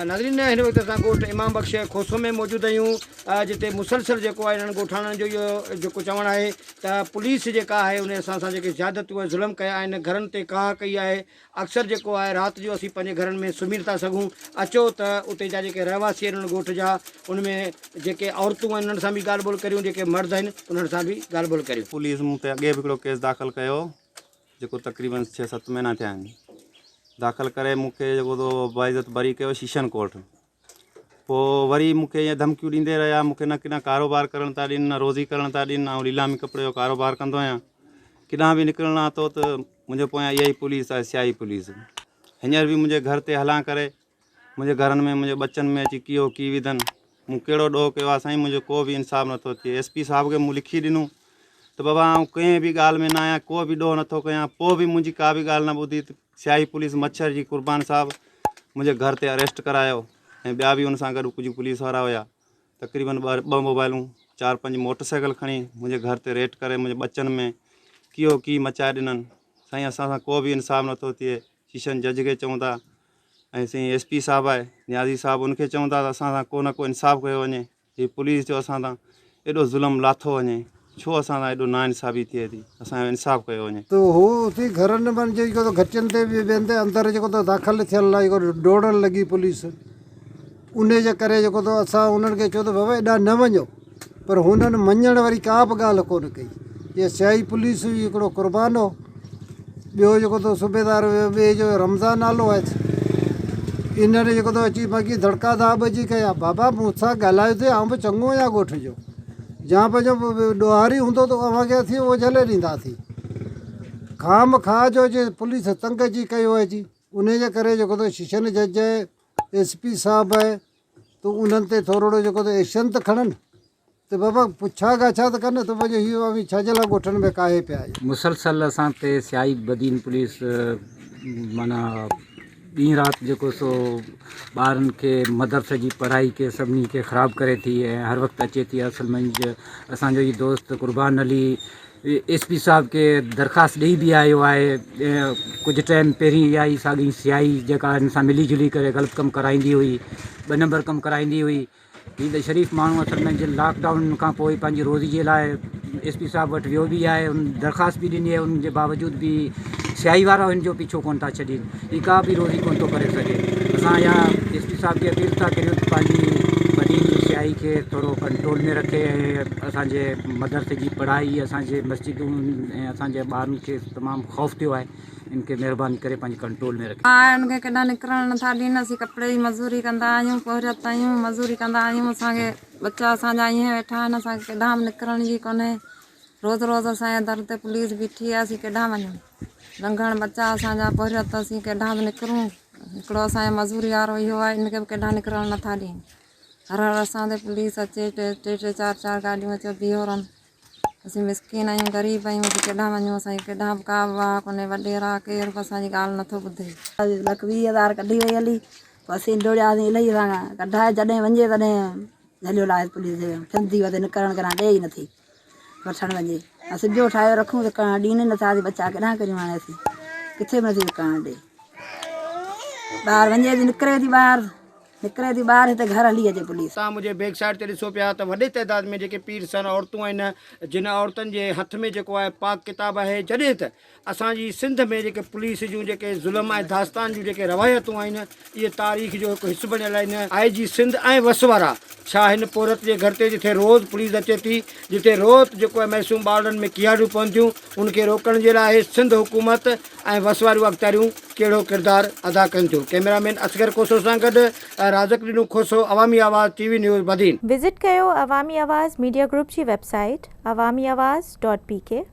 ناظرين هن وقت اسان ڳوٺ امام بخش کوسو ۾ موجود آهيون جتي مسلسل جيڪو آهي انهن ڳوٺاڻن جو اهو جيڪو چوڻ آهي ته پوليس جيڪا آهي ان اسان سان جيڪي زيادتيون ۽ ظلم ڪيا آهن گهرن تي ڪاهه ڪئي آهي اڪثر جيڪو آهي رات جو اسين پنهنجي گهرن ۾ سمهي نٿا سگهون اچو ته اتي جا جيڪي رهواسي آهن ان ڳوٺ جا ان ۾ جيڪي عورتون آهن انهن سان به ڳالهه ٻولهه ڪريون جيڪي مرد آهن انهن سان به ڳالهه ٻولهه ڪريون. پوليس مون تي اڳي به هڪڙو ڪيس داخل ڪيو جيڪو تقريبن ڇهه ست مهينا ٿيا آهن داخل ڪري مون کي جيڪو تو باعزت بري ڪيو شيشن ڪورٽ پوء وري مون کي ائين ڌمڪيون ڏيندي رهيا مون کي نه ڪڏهن ڪاروبار ڪرڻ ٿا ڏين نه روزي ڪرڻ ٿا ڏين آئون ليلامي ڪپڙي جو ڪاروبار ڪندو آهيان ڪڏهن به نڪرڻ آتو ته منهنجي پويان اها ئي پوليس آهي سياهي پوليس هينئر به منهنجي گهر تي هلان ڪري منهنجي گهرن ۾ منهنجي ٻچن ۾ اچي ڪيهو ڪي وڌن مون ڪهڙو ڏوهه ڪيو آهي سائين منهنجو ڪو به انصاف نٿو ٿئي ايس پي صاحب کي مون لکي ڏنو ته بابا آئون ڪنهن به ڳالهه ۾ نه آهيان ڪو به ڏوهه نٿو ڪيان پوء به منهنجي ڪا به ڳالهه نه ٻڌي ته سياهي پوليس مڇر جي قربان صاحب منهنجي گهر تي اريسٽ ڪرايو ۽ ٻيا به ان سان گڏ ڪجهه پوليس وارا هيا تقريبن ٻه موبائلون چار پنج موٽر سائيڪل کڻي منهنجي گهر تي ريٽ ڪري منهنجي ٻچن ۾ ڪيهو ڪي مچائي ڏنن سائين اسان سان ڪو به انصاف نٿو ٿئي سيشن جج کي چئون ٿا ۽ سائين ايس پي صاحب آهي نيازي صاحب ان کي چئون ٿا ته اسان سان ڪو نه ڪو انصاف ڪيو وڃي هي پوليس جو اسان تان ايڏو ظلم لاٿو وڃي ڇو اسان سان ايڏو نا انصافي ٿئي ٿي اسان جو انصاف ڪيو وڃي. ته هو اٿي گهرن ۾ جيڪو ته گهٽين تي به ويندي اندر جيڪو ته داخل ٿيل لاء جيڪو ڊوڙڻ لڳي پوليس انهي جي ڪري جيڪو ته اسان انهن کي چيو ته بابا ايڏانهن نه وڃو پر هنن مڃڻ واري ڪا به ڳالهه ڪونه ڪئي اها سياهي پوليس هئي هڪڙو قربان هو ٻيو جيڪو ته صوبيدار هيو ٻئي جو رمضان نالو آهي انهن جيڪو ته اچي باقي دڙڪا داٻ اچي ڪيا بابا مون سان ڳالهايو ٿي آئون به چڱو آهيان ڳوٺ جو جا پنهنجو ڏوهاري هوندو ته اوهان کي اسين اهو جهلي ڏينداسين خام خواهه جو اچي پوليس تنگ اچي ڪيو اچي انهي جي ڪري جيڪو ته شيشن جج ايس پي صاحب آهي ته انهن تي ٿورڙو جيڪو ته ايڪشن ته کڻن ته بابا پڇا ڳاڇا ته ڪن ته پنهنجو هي اوهين ڇا جي لاء ڳوٺن ۾ ڪاهي پيا آهيو. مسلسل اسان تي سياهي بدين پوليس معنيٰ ڏينهن رات جيڪو سو ٻارن کي مدرسي جي پڙهائي کي سڀني کي خراب ڪري ٿي ۽ هر وقت اچي ٿي اصل منجهه اسان جو هي دوست قربان علي ايس پي صاحب کي درخواست ڏئي به آيو آهي ڪجهه ٽائيم پهرين اها ئي ساڳي سياهي جيڪا هن سان ملي جلي ڪري غلط ڪم ڪرائيندي هئي ٻه نمبر ڪم ڪرائيندي هئي هي ته شريف ماڻهو اصل ۾ جن لاڪ ڊائون کان پوء پنهنجي روزي جي لاء ايس پي صاحب وٽ ويو به آهي ان درخواست به ڏني آهي ان جي باوجود به سياهي وارا هن جو پيڇو ڪونه ٿا ڇڏين هي ڪا به روزي ڪونه ٿو ڪري سگهي. اسان اها ايس پي صاحب کي اپيل ٿا ڪريون ته پنهنجي بدين جي سياهي کي ٿورو ڪنٽرول ۾ رکي ۽ اسان جي مدرسي جي پڙهائي اسان جي مسجدون ۽ اسان جي ٻارن کي تمام خوف ٿيو آهي ان کي مهرباني ڪري پنهنجي ڪنٽرول ۾ رکي. آهي ان کي ڪيڏانهن نڪرڻ نٿا ڏين اسين ڪپڙي جي مزوري ڪندا آهيون پورهيت آهيون مزوري ڪندا آهيون اسان کي ٻچا اسان جا ائين ويٺا آهن اسان کي ڪيڏانهن به نڪرڻ جي ڪونهي روز روز اسان جي در تي پوليس بيٺي آهي اسين ڪيڏانهن وڃون لنگهڻ ٻچا اسان جا پورهيت اسين ڪيڏانهن به نڪرون هڪڙو اسان جو مزوري وارو اهو آهي ان کي به ڪيڏانهن نڪرڻ نٿا ڏين هر هر اسان تي پوليس اچي ٽي ٽي چار چار گاڏيون اچيو بيهو رهن اسين مسڪين آهيون غريب آهيون اسين ڪيڏانهن وڃون اسان کي ڪيڏانهن به ڪا به واهه ڪونهي وڏيرا ڪير به اسان جي ڳالهه نٿو ٻڌي. لک 20 هزار ڪڍي وئي هلي پوء اسين ڊوڙياسين الائي اسان کان ڪڍائي جڏهن وڃي تڏهن جهليو لاهي پوليس ڦندي وڌي نڪرڻ ڪران ڏي ئي نٿي. وٺڻ وڃي اسين جو ٺاهيو رکون ته ڪرڻ ڏين ئي نٿا اسين ٻچا ڪيڏانهن ڪريون هاڻي اسين ڪٿي به نٿي وڪڻڻ ڏي ٻاهر وڃي ٿي نڪري ٿي ٻاهر نڪري ٿي ٻاهر هتي گهر هلي اچي پوليس. تان منهنجي بيڪ سائيڊ تي ڏسو پيا ته وڏي تعداد ۾ جيڪي پير سن عورتون آهن جن عورتن جي هٿ ۾ جيڪو آهي پاڪ ڪتاب آهي جڏهن ته اسان جي سنڌ ۾ جيڪي پوليس جون جيڪي ظلم ۽ داستان جون جيڪي روايتون آهن اهي تاريخ جو هڪ حصو بڻيل آهن. آء جي سنڌ ۽ وس وارا ڇا هن پورهيت جي گهر تي جٿي روز پوليس اچي ٿي جتي روز جيڪو آهي معصوم ٻارڙن ۾ ڪهاڙيون پون ٿيون ان کي روڪڻ جي لاء سنڌ حڪومت ۽ وس واريون اختياريون ڪهڙو ڪردار ادا ڪن ٿيون ڪئميرا مين اصغر کوسو سان گڏ رازق ڏنو کوسو عوامي آواز ٽي وي نيوز بدين. وزٽ ڪيو عوامي آواز ميڊيا گروپ جي web site Awami Awaz dot P K.